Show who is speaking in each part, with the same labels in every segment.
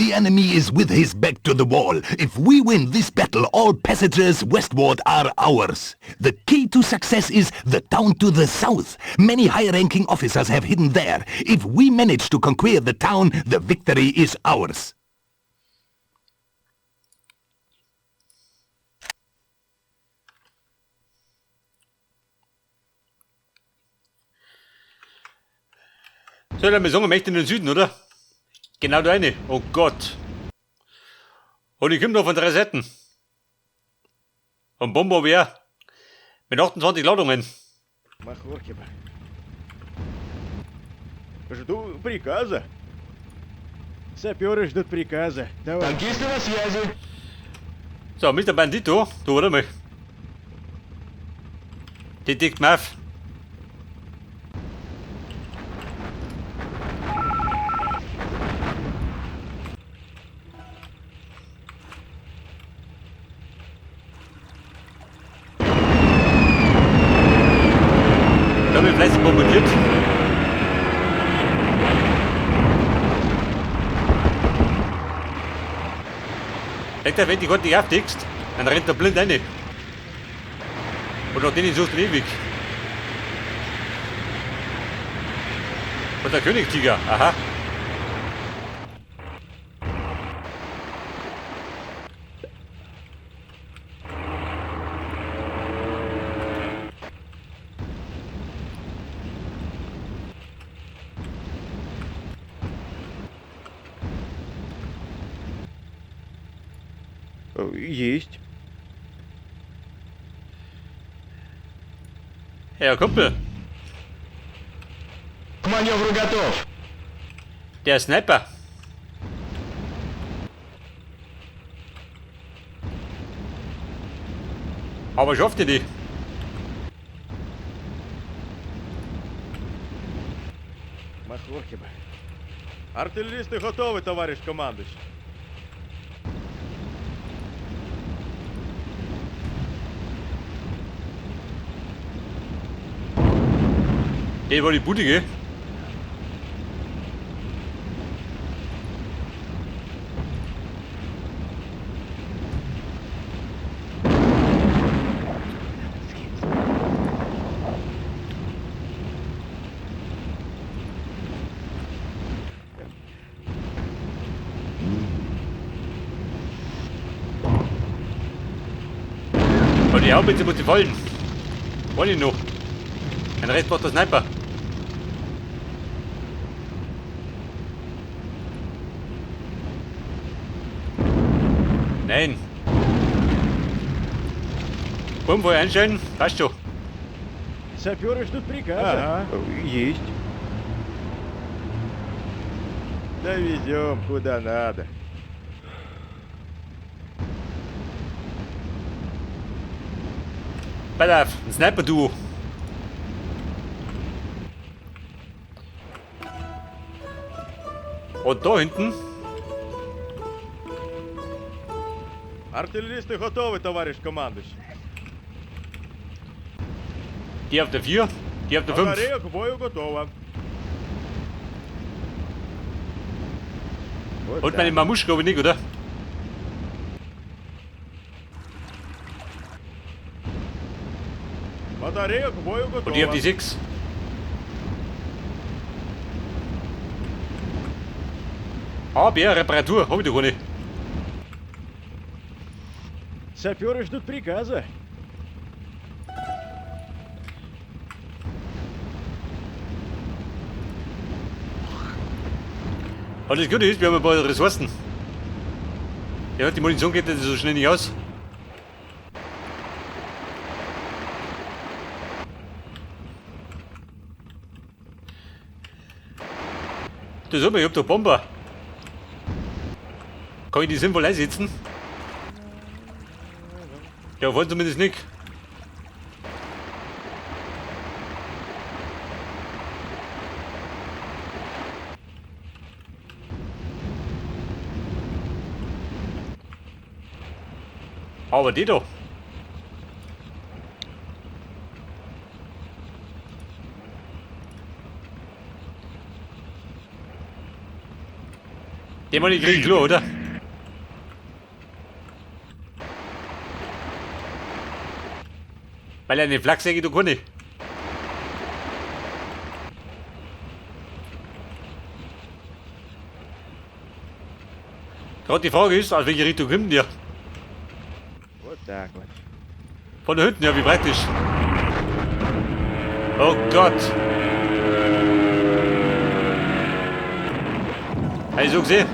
Speaker 1: The enemy is with his back to the wall. If we win this battle, all passages westward are ours. The key to success is the town to the south. Many high-ranking officers have hidden there. If we manage to conquer the town, the victory is ours.
Speaker 2: So, dann wir sagen, wir möchten in den Süden, oder? Genau da rein. Oh Gott. Und ich komme da von drei Seiten. Und Bomber wer? Mit 28 Ladungen.
Speaker 3: Махорки бы. Жду приказа. Саперы ждут приказа. Товарищ.
Speaker 4: Танкисты на связи.
Speaker 2: So, Mr. Bandito, du warte mal. Die deckt mir auf. Da wird fleißig bombardiert. Denkt er, wenn die Gott nicht aufdeckst, dann rennt er blind rein. Und nach denen sucht er ewig. Und der Königtiger, aha.
Speaker 3: Есть.
Speaker 2: Ja, Kumpel,
Speaker 4: К маневру готов.
Speaker 2: der Sniper. Aber schafft ihr die?
Speaker 3: Махорки бы. Артиллеристы готовы, товарищ командующий.
Speaker 2: Die war die Bude, gell? Und die Haubitze muss die fallen. Wollen die noch. Den Rest macht der Sniper. Nein. Bumm, einstellen. Passt schon.
Speaker 3: Саперы ждут приказа.
Speaker 4: Ага.
Speaker 3: Есть. Довезем куда надо.
Speaker 2: Pass auf, ein Sniper-Duo. Und da hinten,
Speaker 3: Артиллеристы готовы, товарищ командующий.
Speaker 2: die auf der 4, die auf der 5.
Speaker 3: Батарея к бою готова. Вот
Speaker 2: Und meine
Speaker 3: так.
Speaker 2: Mamuschka aber nicht, oder?
Speaker 3: Батарея к бою готова.
Speaker 2: Und die auf die 6. Aber Reparatur, hab ich doch gar nicht.
Speaker 3: Саперы ждут приказа.
Speaker 2: Aber das Gute ist, wir haben ein paar Ressourcen. Ja, die Munition geht ja so schnell nicht aus. Das hab ich, ich hab doch Bomber. Kann ich die sinnvoll einsetzen? Ja, wollen zumindest nicht. Aber die doch. Den wollen die kriegen klar, oder? Weil er eine Flak säge, du Kunde. Gerade die Frage ist, aus welcher Richtung kommt der?
Speaker 3: Вот так вот.
Speaker 2: Von da hinten, ja, wie praktisch. Oh Gott. Hab ich so gesehen?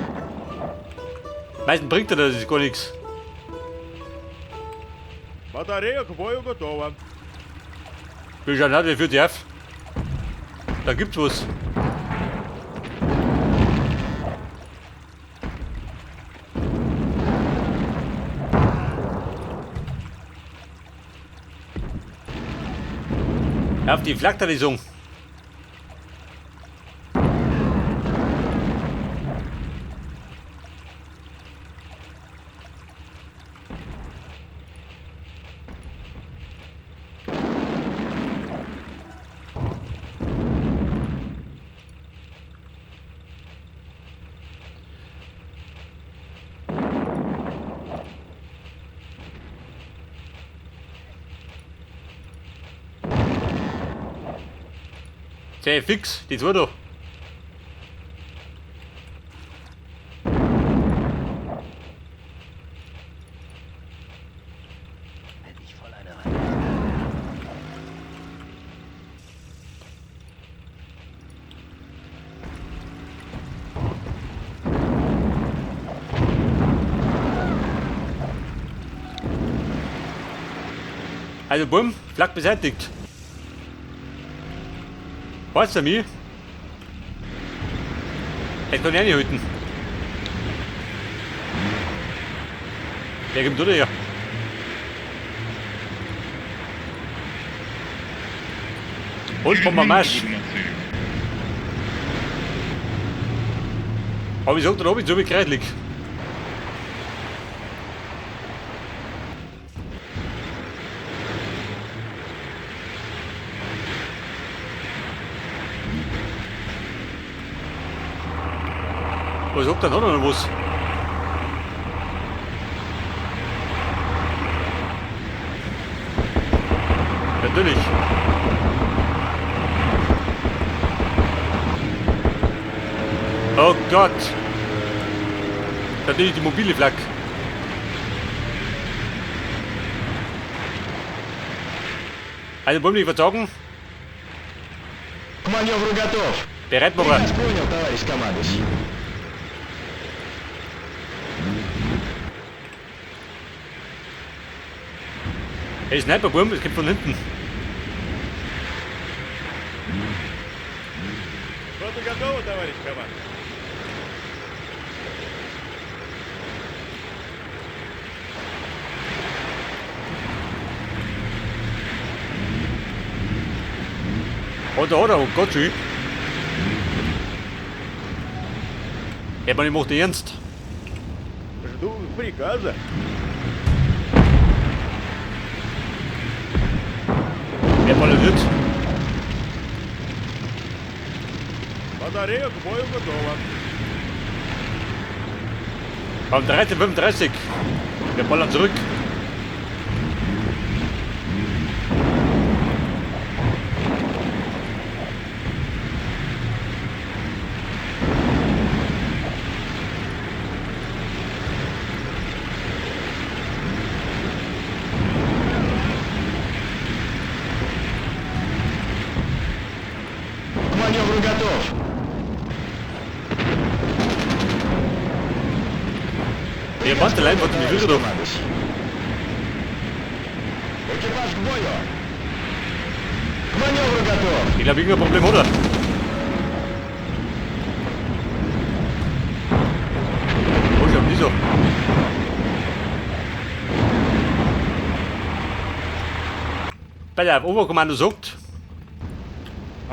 Speaker 2: Meistens bringt er das gar nichts.
Speaker 3: Батарея к бою готова.
Speaker 2: Wir schauen an, wer führt die auf? Da gibt's was. Auf die Flakterlisung. Sehr fix, die zwei da. Also bumm, Flak beseitigt. Was du mir? Ich kann ich nicht halten. Der kommt oder ja. Und Bombermarsch. Aber ich sag da oben so wie kreidlich. Was sagt der noch was? Natürlich. Oh Gott. Natürlich die mobile Flak. Also wollen wir nicht verzagen?
Speaker 4: К маневру готов.
Speaker 2: Bereit machen.
Speaker 4: Приказ понял, товарищ командующий.
Speaker 2: Hey, Sniper, Burm, es kommt von hinten.
Speaker 3: Рота готова, товарищ командующий.
Speaker 2: Oh, da hat er, oh Gott, schön. Ja, man, ich mach die ernst.
Speaker 3: Жду приказа.
Speaker 2: Wer ballert nicht?
Speaker 3: Батарея к бою готова.
Speaker 2: Um 13:35. Wir ballern zurück.
Speaker 4: К маневру готов.
Speaker 2: Der Mann allein wird mich wieder.
Speaker 4: Экипаж к бою! К маневру готов!
Speaker 2: Ich glaube, irgendein Problem, oder? Oh, ich hab nicht so. Bei der Oberkommando sagt,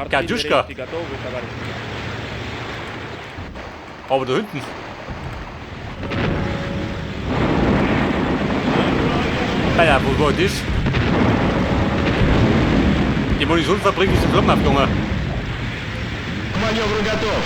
Speaker 2: Катюшка.
Speaker 3: Артиллеристы готовы, товарищ командующий.
Speaker 2: Aber da hinten. Alter, wo war das? Die Munitionsfabrik ist in Flammen aufgegangen.
Speaker 4: К маневру готов!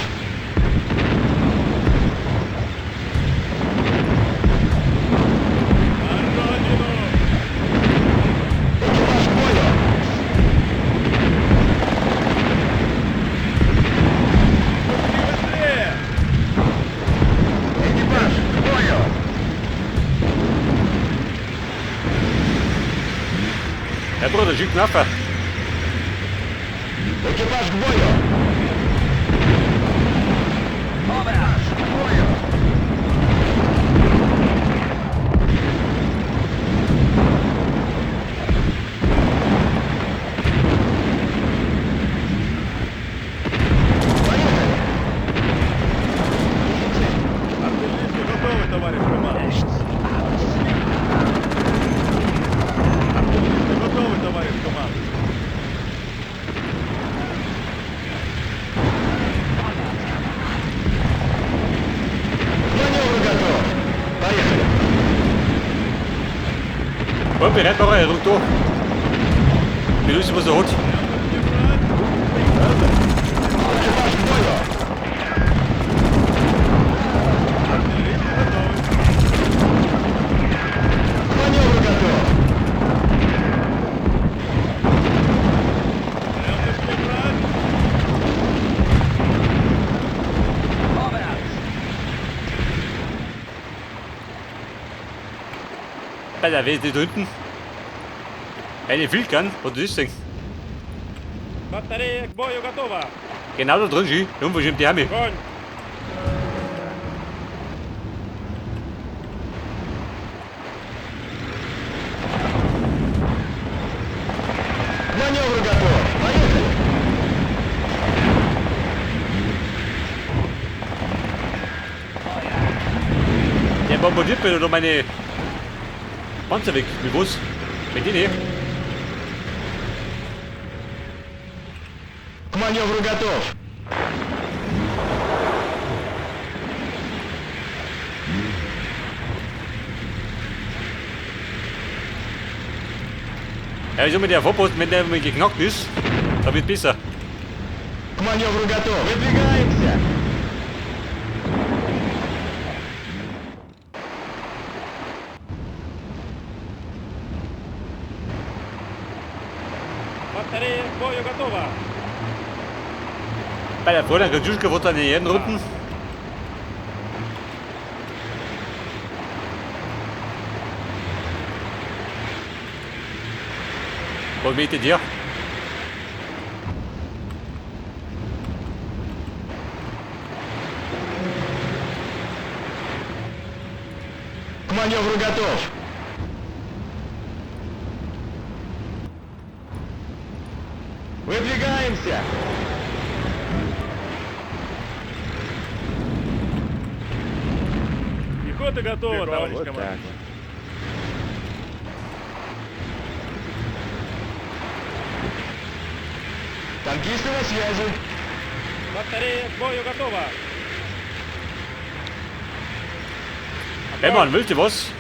Speaker 2: Ja, Bruder, schick nachher.
Speaker 4: Экипаж к бою! Экипаж к бою! Поехали!
Speaker 3: Артиллеристы готовы, товарищ командующий. Артиллеристы готовы, товарищ командующий.
Speaker 4: К маневру готов! Поехали!
Speaker 2: Komm, bereit machen, er rückt da. Wie lustig, was er hat.
Speaker 4: Экипаж к бою!
Speaker 3: Артиллеристы готовы.
Speaker 4: К маневру готов!
Speaker 3: Ленточки брать.
Speaker 2: Alter, wer ist da hinten? Eine Wildgun? Was ist das denn?
Speaker 3: Батарея к бою готова.
Speaker 2: Genau da drin, schön. Unverschämt die Arme.
Speaker 3: Огонь!
Speaker 4: К маневру готов! Поехали!
Speaker 2: Der bombardiert mir doch meine Panzer weg. Wie was? Mit denen hier?
Speaker 4: К маневру готов!
Speaker 2: Ja, ich sag mal, der Vorposten, wenn der mal geknackt ist, dann wird besser.
Speaker 4: К маневру готов! Выдвигаемся!
Speaker 3: Батарея к бою готова.
Speaker 2: Bei der Fräulein Katjuschka wird dann in den Runden. Was möchtet ihr?
Speaker 4: К маневру готов! Выдвигаемся!
Speaker 3: Пехота готова, товарищ
Speaker 4: Вот
Speaker 3: командир.
Speaker 4: так. Танкисты на связи.
Speaker 3: Батарея к бою готова.
Speaker 2: Hey Mann, willst du was?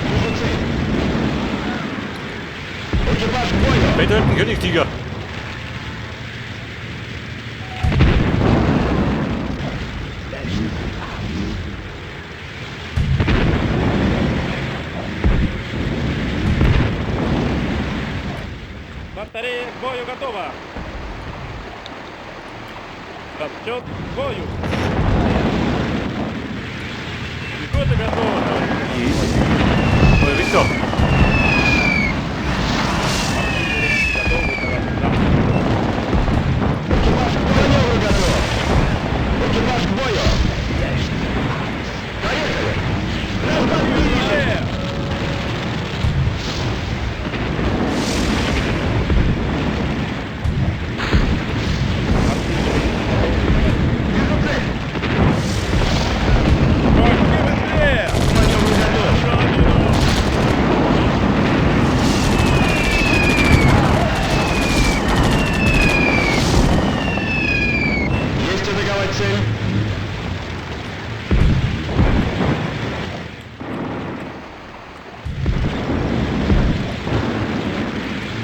Speaker 4: Вижу цель. Экипаж к бою!
Speaker 2: Wer da hinten Königstiger?
Speaker 3: Батарея к бою готова. Расчет к бою. Пехота готова, товарищ командир.
Speaker 2: Oh, Victor.
Speaker 3: Готовы, товарищ командир.
Speaker 4: Экипаж к маневру готов! Экипаж к бою! Поехали! Нас подбили! Вижу цель!
Speaker 3: Огонь! Быстрее!
Speaker 4: К маневру готов!
Speaker 3: Родину!
Speaker 4: Есть атаковать цель!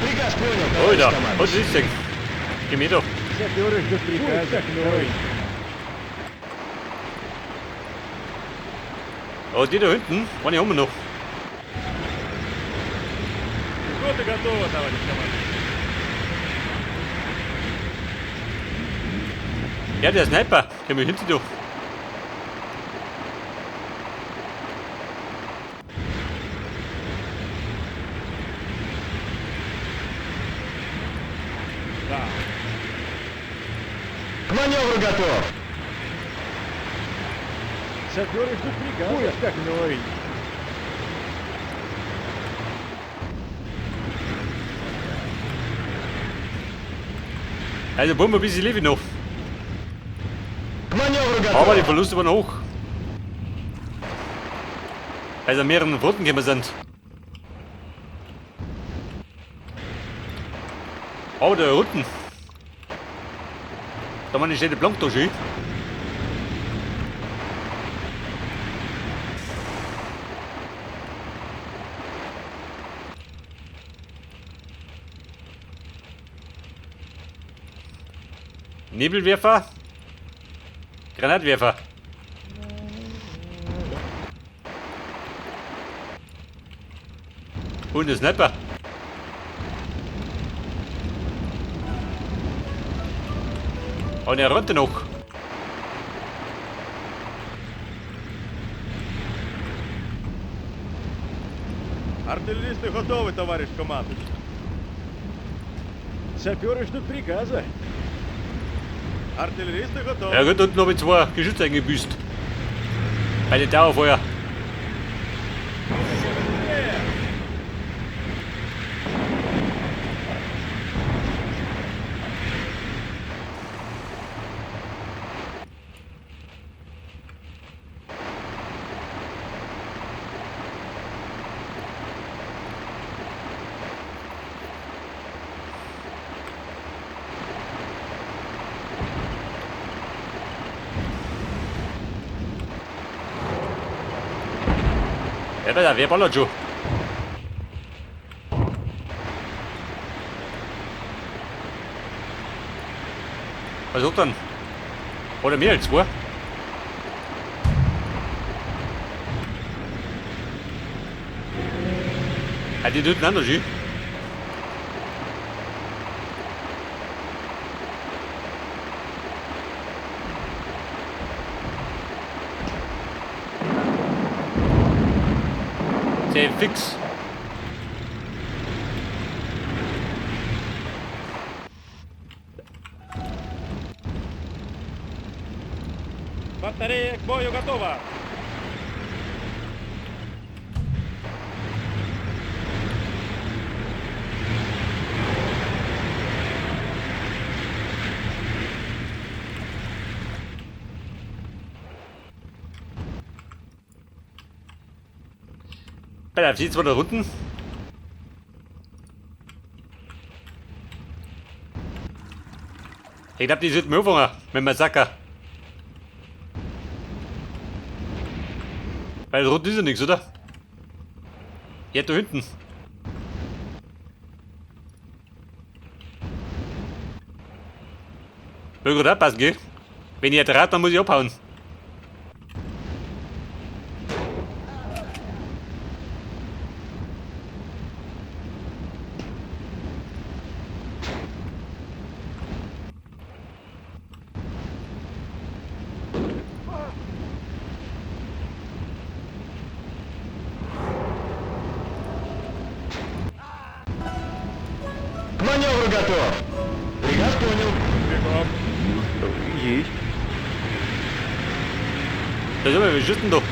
Speaker 4: Приказ понял, товарищ
Speaker 2: Alter,
Speaker 4: командующий.
Speaker 2: was ist denn? Geh mir doch.
Speaker 3: Саперы ждут приказа.
Speaker 2: Oh, die da hinten, eine haben wir noch.
Speaker 3: Пехота готова, товарищ командир.
Speaker 2: Ja, der Sniper. Komm mal hinter dir.
Speaker 3: Да.
Speaker 4: К маневру готов!
Speaker 3: Саперы ждут приказа. Пусть как новенький.
Speaker 2: Also, Bombe, ein bisschen lebe ich noch.
Speaker 4: К маневру
Speaker 2: Aber die
Speaker 4: готов!
Speaker 2: Verluste waren hoch. Weil sie an mehreren Fronten gekommen sind. Aber da unten. Da war eine schöne Plantage. Nebelwerfer. Granatwerfer. Und der Sniper. Und er rennt noch.
Speaker 3: Артиллеристы готовы, товарищ командующий. Саперы ждут приказа. Артиллеристы готовы.
Speaker 2: Ja gut, unten habe ich zwei Geschütze eingebüßt. Bei den Dauerfeuer. Ja, da, wer ballert schon? Was hat dann? Oder mehr als zwei? Ja, die töten anders, schön. Sehr fix.
Speaker 3: Батарея к бою готова.
Speaker 2: Bei der FC 200 Runden. Ich glaube, die sollten wir anfangen mit dem Massaker. Weil rund ist ja nichts, oder? Ja, da hinten. Will gut abpassen, gell? Wenn ich ertrage, dann muss ich abhauen.
Speaker 4: К маневру готов! Приказ понял.
Speaker 3: Бегом. Есть.
Speaker 2: Da sind wir, wir schießen doch.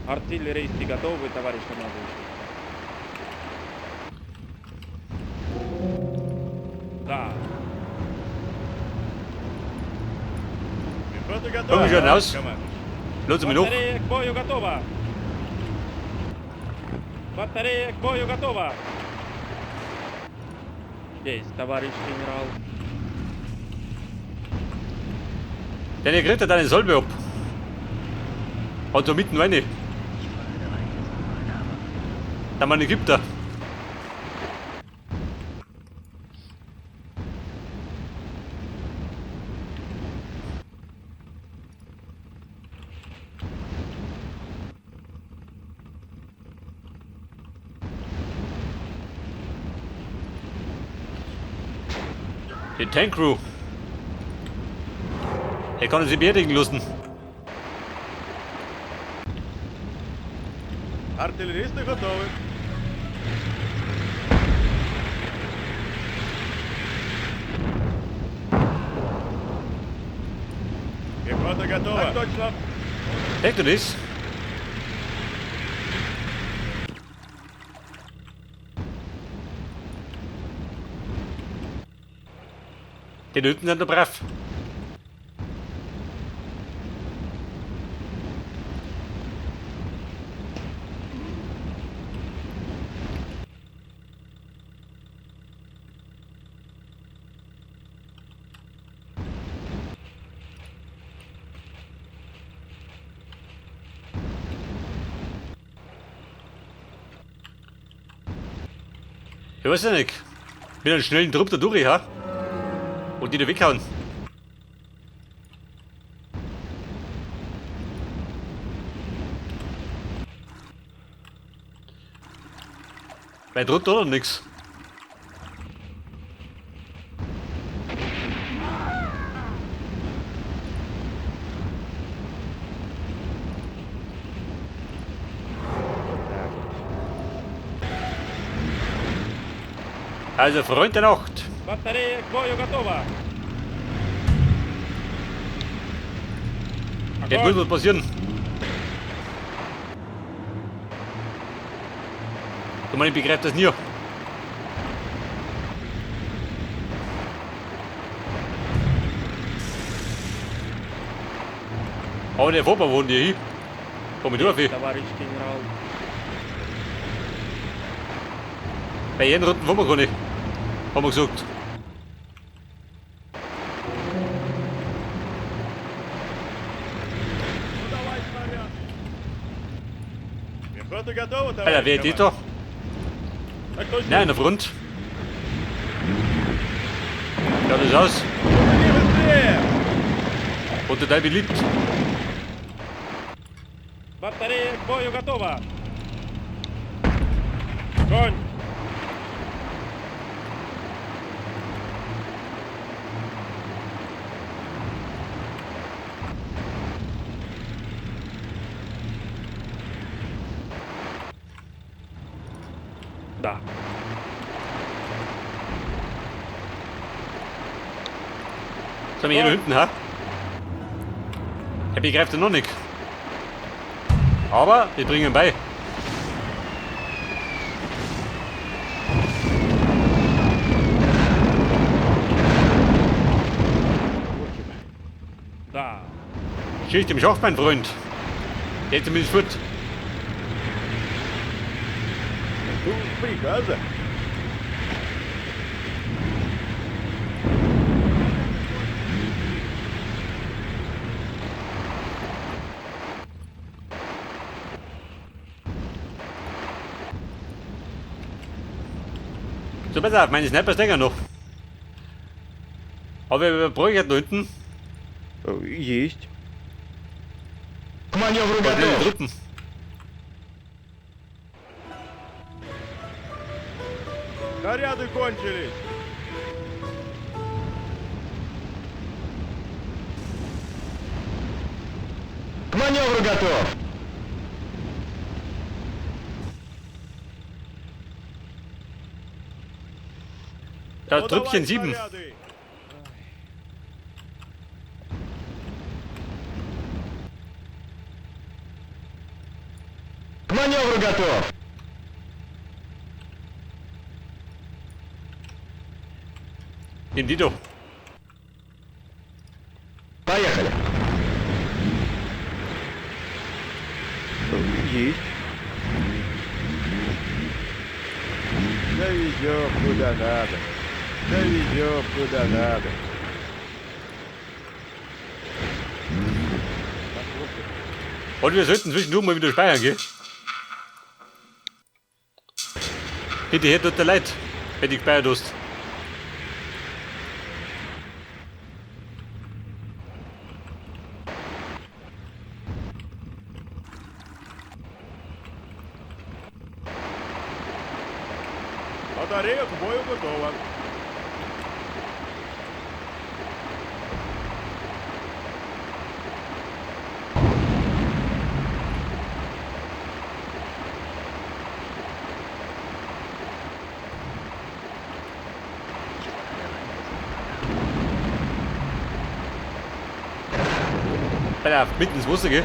Speaker 3: Артиллеристы готовы, товарищ командующий. Да. Пехота готова.
Speaker 2: Komm schon raus.
Speaker 3: товарищ командующий.
Speaker 2: Los mich noch.
Speaker 3: Батарея к бою готова. Батарея к бою готова. Есть, товарищ генерал.
Speaker 2: Deine kriegt er deine Solbe ab. Haut so mitten rein. Da man Ägypter. Die Tank Crew. Er konnte sie beerdigen lassen.
Speaker 5: Артиллеристы готовы. Пехота готова. Так точно.
Speaker 2: Merkt du das? Die hinten sind doch brav. Ich weiß ja nicht. Mit einem schnellen Trupp da durch, ha? Und die da weghauen. Weil drunter oder nix. Also Freund der Nacht.
Speaker 3: Батарея к бою готова.
Speaker 2: Jetzt muss was passieren. Du meine, ich begreife das nie. Aber der Vorbar wohnt hier hin. Komm ich durch.
Speaker 3: Товарищ генерал.
Speaker 2: Bei jedem Runden fahren wir gar nicht. Haben wir gesagt.
Speaker 5: Ну давай снаряд. Пехота готова, товарищ
Speaker 2: Alter, wer ist die da?
Speaker 3: Так точно.
Speaker 2: Nein, der Front. Ja, das aus.
Speaker 5: Быстрее, быстрее!
Speaker 2: Und total beliebt.
Speaker 3: Батарея к бою готова. Огонь! Да.
Speaker 2: Sind wir hier hinten, ha? Er begreift ja noch nicht. Aber wir bringen ihn bei.
Speaker 3: Да.
Speaker 2: Schicht im Schacht, mein Freund. Geht zumindest fort.
Speaker 5: Жду приказа.
Speaker 2: So, pass auf, meine Snipers denken noch. Aber wir brauchen da hinten.
Speaker 3: Есть.
Speaker 4: К маневру
Speaker 2: Bei den
Speaker 4: готов.
Speaker 2: Truppen.
Speaker 5: Снаряды кончились.
Speaker 4: К маневру готов.
Speaker 2: Da,
Speaker 5: Ну давай
Speaker 2: Trüppchen 7.
Speaker 5: снаряды.
Speaker 4: К маневру готов.
Speaker 2: Nimm die doch.
Speaker 4: Поехали.
Speaker 3: Есть.
Speaker 5: Довезем куда надо. Довезем куда надо.
Speaker 2: Und wir sollten zwischendurch mal wieder speichern, gell? Hinterher tut dir leid, wenn du gespeichert hast.
Speaker 5: Батарея к бою готова.
Speaker 2: Bei der mitten ins Wasser, gell?